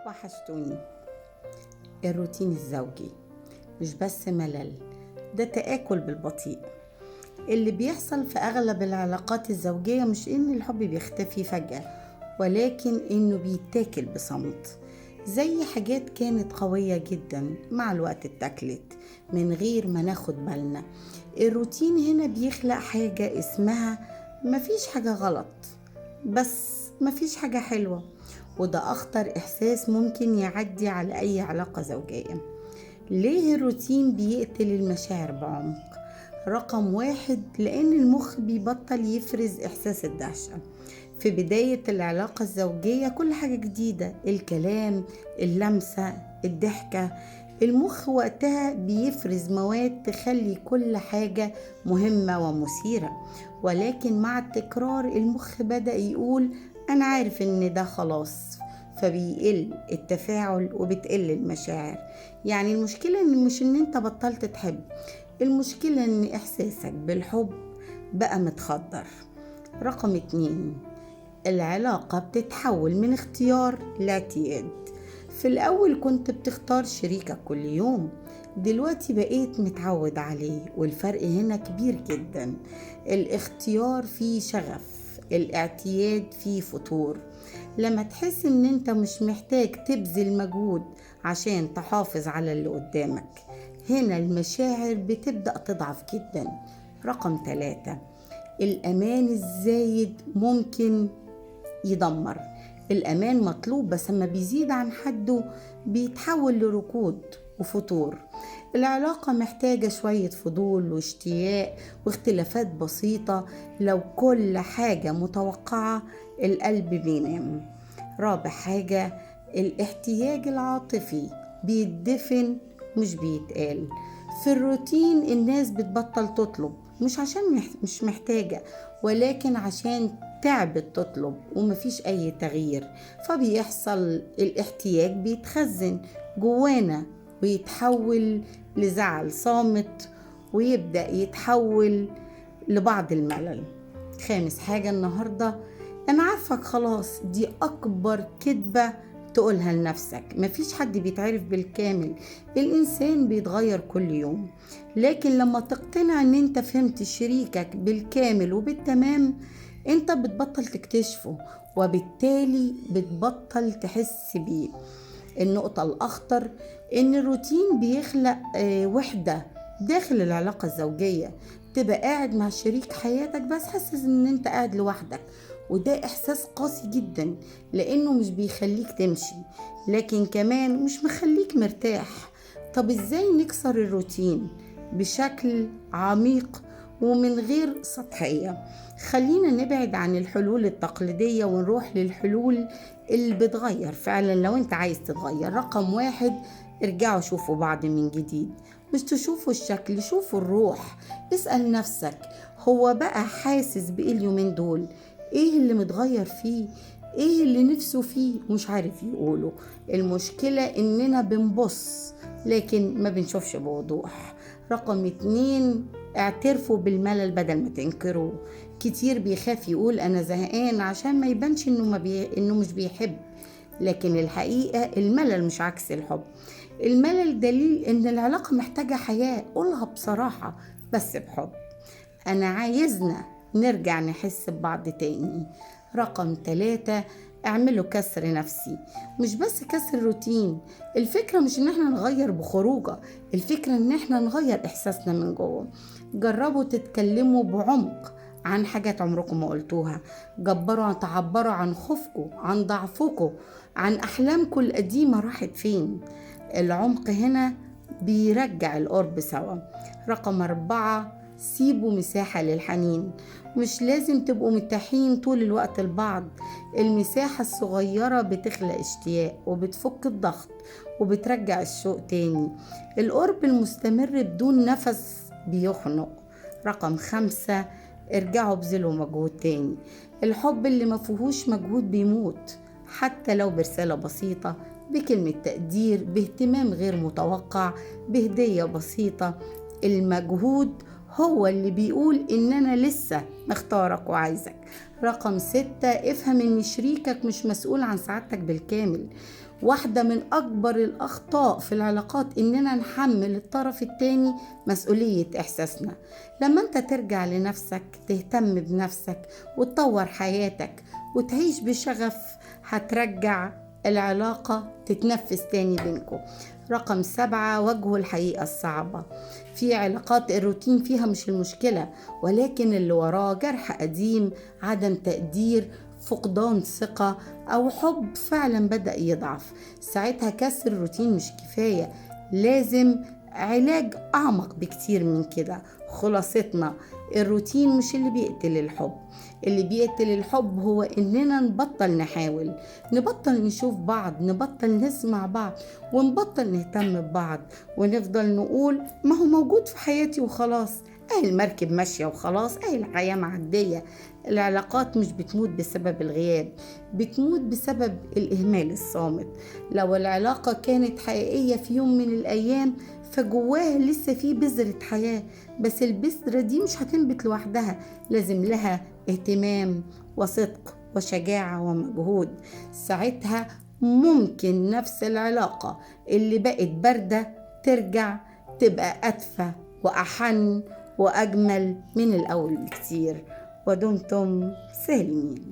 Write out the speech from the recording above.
وحشتوني. الروتين الزوجي مش بس ملل، ده تآكل بالبطيء. اللي بيحصل في أغلب العلاقات الزوجية مش إن الحب بيختفي فجأة، ولكن إنه بيتاكل بصمت. زي حاجات كانت قوية جدا مع الوقت اتاكلت من غير ما ناخد بالنا. الروتين هنا بيخلق حاجة اسمها مفيش حاجة غلط، بس مفيش حاجة حلوة، وده أخطر إحساس ممكن يعدي على أي علاقة زوجية. ليه الروتين بيقتل المشاعر بعمق؟ رقم 1، لأن المخ بيبطل يفرز إحساس الدهشة. في بداية العلاقة الزوجية كل حاجة جديدة، الكلام، اللمسة، الضحكة، المخ وقتها بيفرز مواد تخلي كل حاجة مهمة ومثيرة. ولكن مع التكرار المخ بدأ يقول أنا عارف إن ده خلاص، فبيقل التفاعل وبتقل المشاعر. يعني المشكلة إن مش إن أنت بطلت تحب، المشكلة إن إحساسك بالحب بقى متخدر. رقم 2، العلاقة بتتحول من اختيار لاعتياد. في الأول كنت بتختار شريكك كل يوم، دلوقتي بقيت متعود عليه، والفرق هنا كبير جدا. الاختيار فيه شغف، الاعتياد فيه فتور. لما تحس ان انت مش محتاج تبذل مجهود عشان تحافظ على اللي قدامك، هنا المشاعر بتبدأ تضعف جدا. رقم 3، الأمان الزايد ممكن يدمر. الأمان مطلوب، بس لما بيزيد عن حده بيتحول لركود وفتور. العلاقة محتاجة شوية فضول واشتياق واختلافات بسيطة. لو كل حاجة متوقعة القلب بينام. رابع حاجة، الاحتياج العاطفي بيدفن مش بيتقال. في الروتين الناس بتبطل تطلب، مش عشان مش محتاجة، ولكن عشان تعبت تطلب ومفيش أي تغيير. فبيحصل الاحتياج بيتخزن جوانا ويتحول لزعل صامت، ويبدأ يتحول لبعض الملل. خامس حاجة النهاردة، أنا عارفك خلاص، دي أكبر كذبة تقولها لنفسك. مفيش حد بيتعرف بالكامل، الإنسان بيتغير كل يوم. لكن لما تقتنع أن أنت فهمت شريكك بالكامل وبالتمام، أنت بتبطل تكتشفه، وبالتالي بتبطل تحس بيه. النقطة الأخطر إن الروتين بيخلق وحدة داخل العلاقة الزوجية. تبقى قاعد مع شريك حياتك بس حاسس إن أنت قاعد لوحدك، وده إحساس قاسي جدا، لأنه مش بيخليك تمشي، لكن كمان مش مخليك مرتاح. طب إزاي نكسر الروتين بشكل عميق ومن غير سطحية؟ خلينا نبعد عن الحلول التقليدية ونروح للحلول اللي بتغير فعلا لو انت عايز تتغير. رقم 1، ارجعوا شوفوا بعض من جديد. مش تشوفوا الشكل، شوفوا الروح. اسأل نفسك، هو بقى حاسس بإيه اليومين دول؟ ايه اللي متغير فيه؟ ايه اللي نفسه فيه مش عارف يقوله؟ المشكلة اننا بنبص لكن ما بنشوفش بوضوح. رقم 2، اعترفوا بالملل بدل ما تنكروا. كتير بيخاف يقول انا زهقان عشان ما يبانش انه مش بيحب، لكن الحقيقة الملل مش عكس الحب. الملل دليل ان العلاقة محتاجة حياة. قولها بصراحة بس بحب، انا عايزنا نرجع نحس ببعض تاني. رقم 3، اعملوا كسر نفسي، مش بس كسر روتين. الفكرة مش ان احنا نغير بخروجة، الفكرة ان احنا نغير احساسنا من جوه. جربوا تتكلموا بعمق عن حاجات عمركم ما قلتوها. جبروا تعبروا عن خوفكم، عن ضعفكم، عن احلامكم القديمة راحت فين. العمق هنا بيرجع القرب سوا. رقم 4، سيبوا مساحة للحنين. مش لازم تبقوا متاحين طول الوقت لبعض. المساحة الصغيرة بتخلق اشتياق وبتفك الضغط وبترجع الشوق تاني. القرب المستمر بدون نفس بيخنق. رقم 5، ارجعوا بذلوا مجهود تاني. الحب اللي ما فيهوش مجهود بيموت، حتى لو برسالة بسيطة، بكلمة تقدير، باهتمام غير متوقع، بهدية بسيطة. المجهود هو اللي بيقول إن أنا لسه مختارك وعايزك. رقم 6، افهم ان شريكك مش مسؤول عن سعادتك بالكامل. واحدة من أكبر الأخطاء في العلاقات إننا نحمل الطرف التاني مسؤولية إحساسنا. لما أنت ترجع لنفسك، تهتم بنفسك وتطور حياتك وتعيش بشغف، هترجع العلاقة تتنفس تاني بينكم. رقم 7، واجهوا الحقيقة الصعبة. في علاقات الروتين فيها مش المشكلة، ولكن اللي وراه جرح قديم، عدم تقدير، فقدان ثقة، أو حب فعلا بدأ يضعف. ساعتها كسر الروتين مش كفاية، لازم علاج أعمق بكتير من كده. خلاصتنا، الروتين مش اللي بيقتل الحب، اللي بيقتل الحب هو إننا نبطل نحاول، نبطل نشوف بعض، نبطل نسمع بعض، ونبطل نهتم ببعض، ونفضل نقول ما هو موجود في حياتي وخلاص، أهي المركب ماشية وخلاص، أهي الحياة معدية. العلاقات مش بتموت بسبب الغياب، بتموت بسبب الإهمال الصامت. لو العلاقة كانت حقيقية في يوم من الأيام، فجواه لسه في بذرة حياة، بس البذرة دي مش هتنبت لوحدها، لازم لها اهتمام وصدق وشجاعة ومجهود. ساعتها ممكن نفس العلاقة اللي بقت باردة ترجع تبقى أدفى وأحن وأجمل من الأول بكتير. ودمتم سالمين.